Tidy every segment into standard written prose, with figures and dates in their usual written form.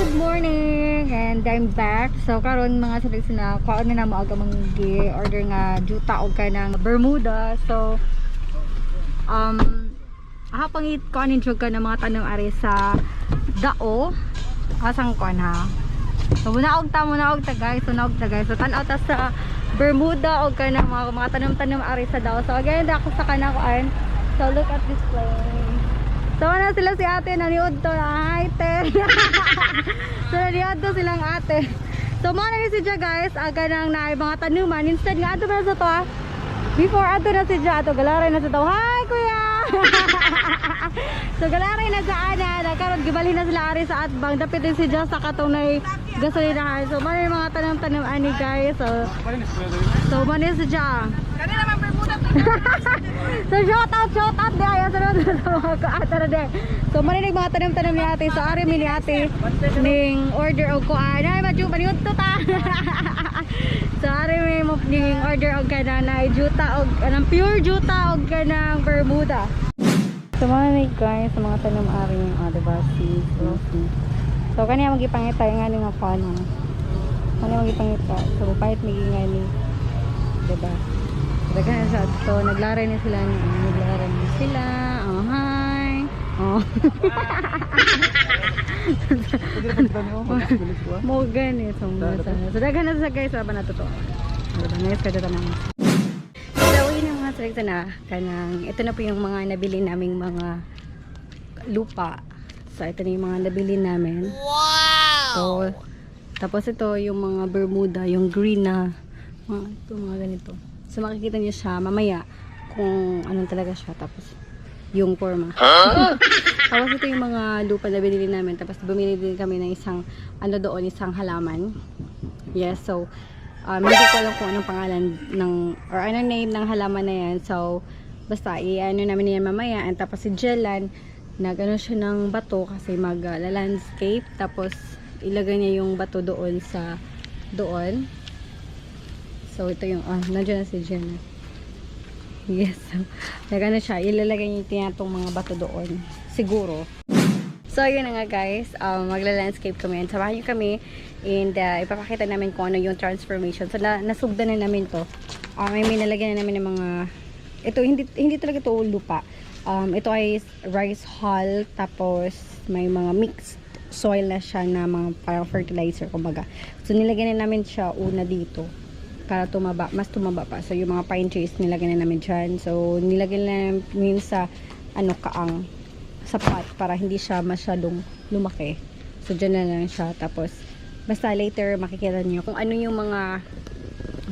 Good morning! And I'm back. So karon, mga salig, na kuan na namo aga mang order nga juta og kanang Bermuda. So aha pangit kuan jud ka ng mga tanom ari sa dao. Asang kuan ha. So munaog ta, munaog ta, guys. So naog ta, guys. So tan-aw ta sa Bermuda og kanang mga tanom-tanom ari sa dao. So again ako sa kanang kuan. So look at this place. So ano sila si ate naniud to. Ay, te. So naniud to silang ate. So mo na ni siya, guys, aga nang naay mga tanuman instead nga ato na sa to ah. Before ato na siya ato galaray na sa to. Hi, kuya. So galaray na sa ana, nakaron gibalhin na sila ari sa atbang. Dapit din siya sa katong nay gasolinahan. So mo na yung mga tanom-tanom ani, guys. So mo na siya. Kanila man Bermuda. So shout out di ay sa sa mga kaatara de. So marinig mga tanom-tanom ni ate. So ari mi ni ate ning order og kuan. Ay madyo paniud to ta. So ari mi mo ning order og kanang na juta og kanang pure juta og kanang Bermuda. So mga ni guys, sa mga tanom ari, ah, diba? See, see, see. So kaniya magipangita nga ni nga kuan ha. Kaniya magipangita. So pahit migi nga ni. Diba? Daghan sa to, naglaray ni sila ni, naglaray ni sila. Oh, hi. Oh. Mo gani so so daghan na sa guys sa ba na totoo. Diba? Nice ka tanan. So yun ang mga selekta na kanang ito na po yung mga nabili naming mga lupa. So ito na yung mga nabili namin. Wow. So tapos ito yung mga Bermuda, yung green na mga ito, mga ganito. So makikita niyo siya mamaya kung anong talaga siya, tapos yung forma. Tapos ito yung mga lupa na binili namin. Tapos bumili din kami ng isang ano doon, isang halaman. Yes, so hindi ko alam kung anong pangalan ng or anong name ng halaman na yan. So basta i-ano namin yan mamaya. And tapos si Jelan, nag-ano siya ng bato kasi mag-landscape. Tapos ilagay niya yung bato doon sa doon. So ito yung nandiyan na si Jelan. Yes. So, nag-ano siya, ilalagay niya itong mga bato doon. Siguro. So, ayun na nga, guys. Magla-landscape kami. And samahan niyo kami. And ipapakita namin kung ano yung transformation. So, nasugdan na namin to. May nalagyan na namin ng mga... Ito, hindi talaga to lupa. Ito ay rice hull. Tapos, may mga mixed soil na siya na mga parang fertilizer, kumbaga. So, nilagyan na namin siya una dito para tumaba, mas tumaba pa. So, yung mga pine trees, nilagyan na namin dyan. So, nilagyan na namin sa, ano, kaang, sa pot, para hindi siya masyadong lumaki. So, dyan na lang siya. Tapos, basta later, makikita niyo kung ano yung mga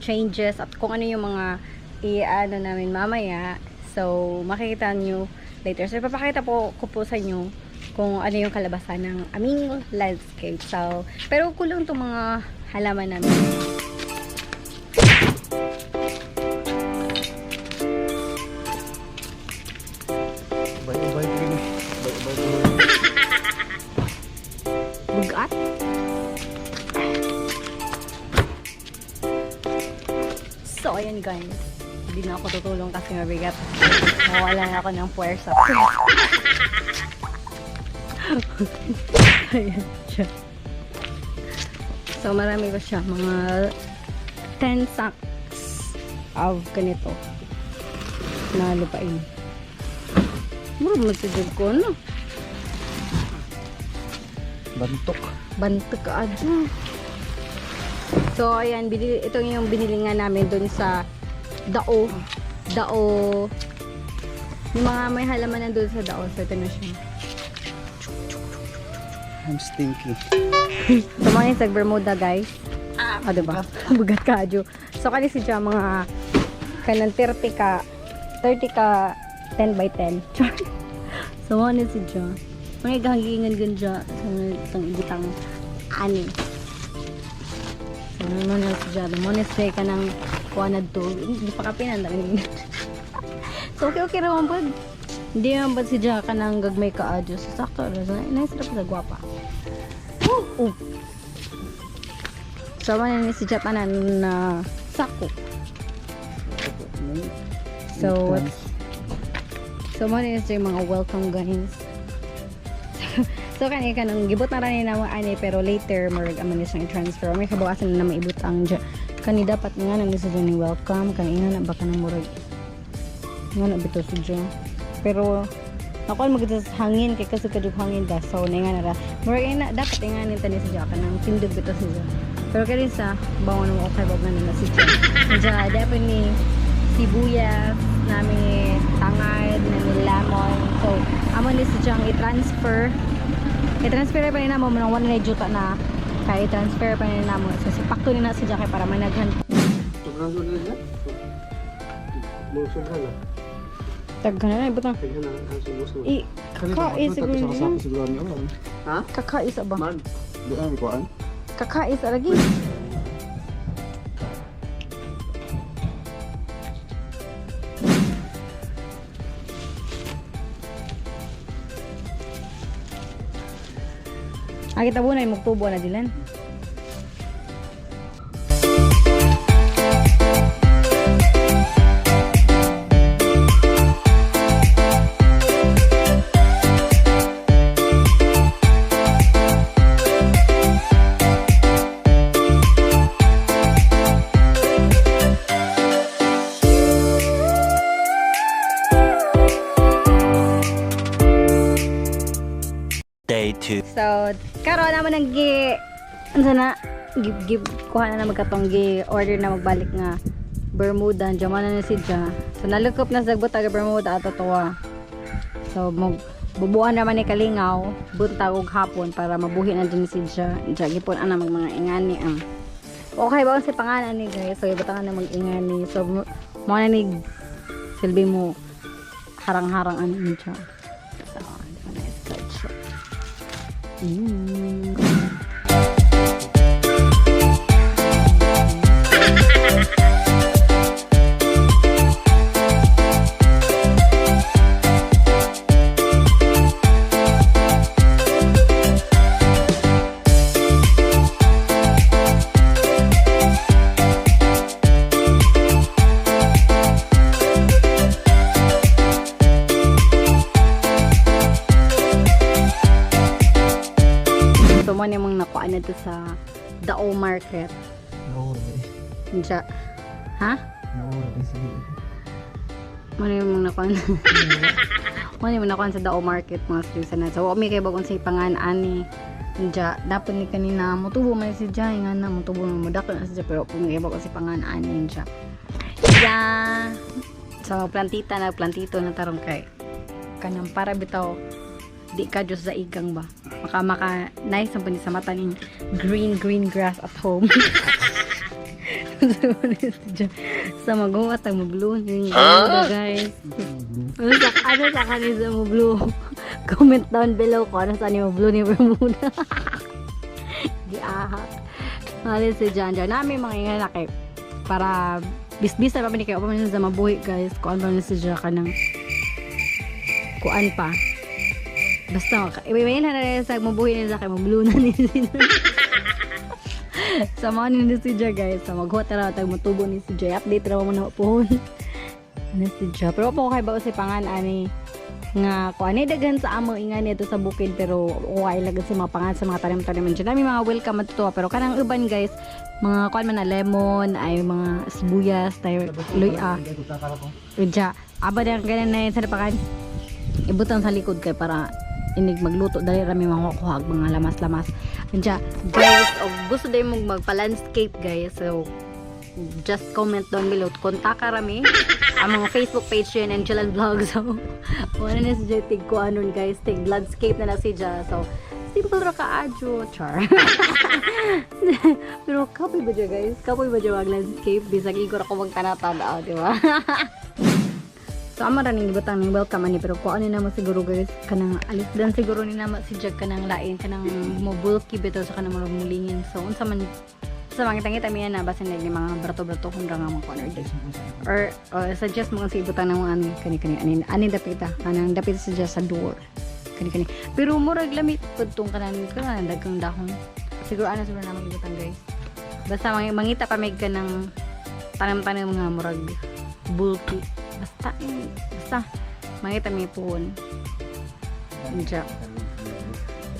changes at kung ano yung mga i-ano namin mamaya. So, makikita niyo later. So, ipapakita po ko po sa inyo kung ano yung kalabasan ng aming landscape. So, pero kulang itong mga halaman namin. Bye-bye ko. Bye-bye. Bugat? So, ayan guys. Hindi na ako tutulong kasi mabigat. Nawala na ako ng puwersa. Ayan siya. So, marami pa siya. Mga 10 sacks of ganito na lupain. Mura mo sa jud ko, no? Bantok. Bantok ka adyo. So, ayan, ito yung binili nga namin dun sa Dao. Dao. Yung mga may halaman na dun sa Dao. So, ito na siya. I'm stinky. So, mga yung sa Bermuda, guys. Ah, diba? Bugat ka, adyo. So, kani siya mga kanang 30 ka 10 by 10. Char. So, mga ni siya. Mga gahangingan gan siya. So, itong ibutang ani. So, ano na siya. Mo na siya ka ng kuha na to. Hindi pa kapinan. So, okay naman po. Hindi naman ba si Jaka nang gagmay ka adyo. So, sakto. Nice na po sa gwapa. Oh. So, man ni si Japan na sako. So, what's So, mo na yung mga welcome guys. So kani kanang gibot na ra ni namo ani, pero later murag amo ni siyang i-transfer. May kabawasan na maibutang dya. Kani dapat nga nang sa dyan ni welcome kani nga na baka nang murag nga na bitaw sa dyan. Pero ako magita sa hangin kay kasi kadug hangin da, so na nga na ra. Murag ina dapat nga ni tani sa dyan kanang tindog bitaw sa dyan. Pero kani sa bangon mo okay bag na na si dyan. Dya dapat ni sibuyas nami tangad nami lemon. So amo ni si dyan i-transfer. I-transfer pa ni namo manang wala na juta na kay i-transfer pa ni namo. So si pakto ni na si dyan kay para managhan. Sobrang sobrang na. Mga sobra na. Daghan na ibutang. Kaya na ang subos mo. I kakaisa siguro niya. Siguro niya. Ha? Kakaisa ba? Man. Di ay kuan. Kakaisa lagi. Ah, kita na magtubo na dilan. Day 2. So, karon naman ang gi ano na gi, gi kuha na na magkatong gi order na magbalik nga Bermuda jama na na si Ja. So nalukop na sa taga Bermuda ato tuwa. So mag bubuan naman ni Kalingaw buntag og hapon para mabuhi na din si Ja. Ja gipon ana mag mga ingani ang. Okay ba sa pangalan ni guys? So ibutangan na mag ingani. So mo na ni silbi mo harang-harang ano ni siya. So, di ba na sketch. So, mo namang nakuha na to sa Dao Market. Naur eh. Diya. Ha? Naur eh sige. Mo namang nakuha na. Mo namang nakuha sa Dao Market mga strisa na. So, umi kay bagon sa ipangan ani. Diya, dapat ni kanina mutubo man si Jai nga na mutubo man mudako na si Jai pero kung kay bagon sa ipangan ani diya. Yeah. So, plantita na plantito na tarong kay kanang para bitaw di ka Diyos sa igang ba maka maka nice ang sa mata ning green green grass at home. Sa maguwat ang blue yung guys, ano sa kanila mo blue, comment down below kung ano sa mo blue ni Bermuda. Di aha. Mahalin si Jan Jan namin mga ingay kay para bisbisa pa man ni kayo pa man sa mabuhi guys, kuan pa man si Jan kanang kuan pa. Basta, ibayin na rin sa mabuhi nila kay mablue na ni sila. Sa mga ni si Jay guys, sa maghuwat na tag matubo ni si Jay. Update ra mo na pohon. Ni si Jay. Pero po kay ba sa pangan ani nga kuan ni daghan sa amo inga nito sa bukid pero okay lang sa mga pangan sa mga tanim-tanim dyan. Nami mga welcome at tuwa pero kanang uban guys, mga kuan man na lemon ay mga sibuyas tayo luya. Udya, aba na ganun na yun sa napakan. Ibutang sa likod kay para inig magluto dali rami makukuha ang mga lamas-lamas. Udya, guys, og gusto din mong magpa-landscape guys. So just comment down below. Kontak rami ang mga Facebook page yun and Chilan Vlog. So, wala na si Jay tig ko anon guys. Tig landscape na na si Jay. So, simple ra ka adyo. Char. Pero kapoy ba dyan guys? Kapoy ba dyan mag landscape? Bisag igor ako magtanatanaw, di ba? So amo ra ning gibutang ning welcome ani pero kuan ni namo siguro guys kanang alis dan siguro ni namo si Jack kanang lain kanang mo bulky bitaw sa kanang murag mulingin. So unsa man sa mga tangita mi na basin ni mga brato-brato kung ra nga mga corner day. Or suggest mo kasi ibutang ng mga ani kani kani ani ani dapita kanang dapit sa Jack sa door. Kani kani. Pero murag lamit pud tong kanan kanan daghang dahon. Siguro ano siguro namang ibutang guys. Basta mangita pa may kanang tanim-tanim nga murag bulky. Basta, basta, mangita may puhon. Diya.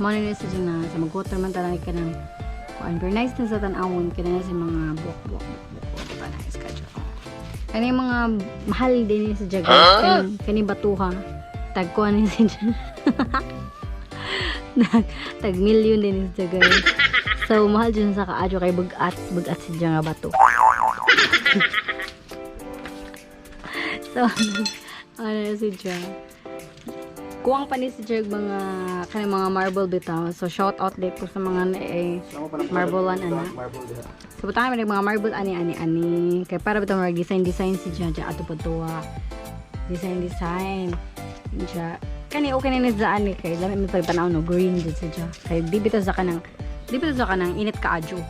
Mao na siya na sa mag-water man talaga ka ng kuan. Pero nice din sa tan-awon kaya na sa mga buwak-buwak buwak. Diba, nice ka dyan. Kani mga mahal din ni siya, guys. Kani batuha. Tag kuan ni siya. Tag million din ni siya, guys. So mahal dyan sa kaadyo kay bugat bugat siya nga bato. So ano na siya? Kuwang pa ni si Jag mga kanang mga marble bitaw. So shout out din ko sa mga eh, marble ana. Marble diha. So butangan man mga marble ani ani ani kay para bitaw mga design design si Jag ato po tuwa. Design design. Siya kani okay na ni sa ani kay lami man pagtanaw no, green jud siya. Kay di bitaw sa kanang di bitaw sa kanang init kaadyo.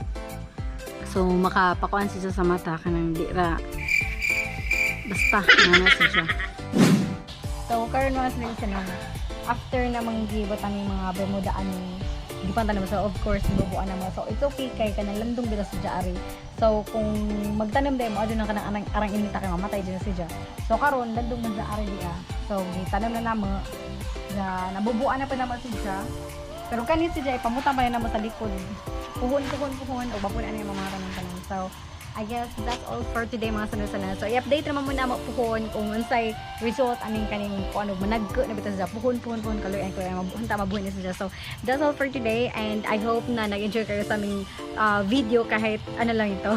So makapakuan siya sa mata kanang di ra basta na siya. So, karon mga sila na after namang gibatan yung mga bermuda ani gipan naman, so of course bubuan naman. So it's okay kay kanang landong bitaw sa ari. So kung magtanom dahil mo adyo nang kanang arang, arang inita kay mamatay dyan siya. So karon landong man sa ari diya. So gitanom na namo na nabubuan na pa naman siya. Pero kani siya ipamutang pa na namo sa likod. Puhon puhon puhon o bapun ani mga tanom-tanom. So I guess that's all for today, mga sunod-sunod. So i-update naman muna mo puhon kung unsay result aning kaning kung ano managko na bitaw siya. Puhon puhon puhon kaluyan ko mabuhon ta mabuhin na siya. So that's all for today and I hope na nag-enjoy kayo sa aming video kahit ano lang ito.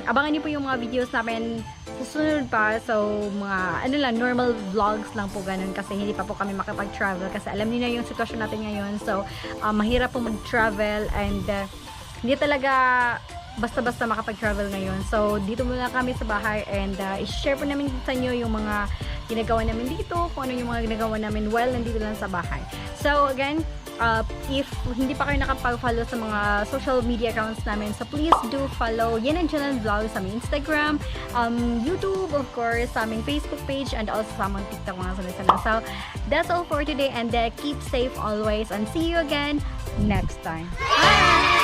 Abangan niyo po yung mga videos namin sa susunod pa. So, mga ano lang, normal vlogs lang po ganun kasi hindi pa po kami makapag-travel kasi alam niyo na yung sitwasyon natin ngayon. So, mahirap po mag-travel and hindi talaga basta-basta makapag-travel ngayon. So, dito muna kami sa bahay and i-share po namin sa inyo yung mga ginagawa namin dito, kung ano yung mga ginagawa namin while nandito lang sa bahay. So, again, if hindi pa kayo nakapag-follow sa mga social media accounts namin, so please do follow Yen and Channel Vlog sa aming Instagram, YouTube, of course, sa aming Facebook page, and also sa aming TikTok, mga sunod. So, that's all for today and keep safe always and see you again next time. Bye!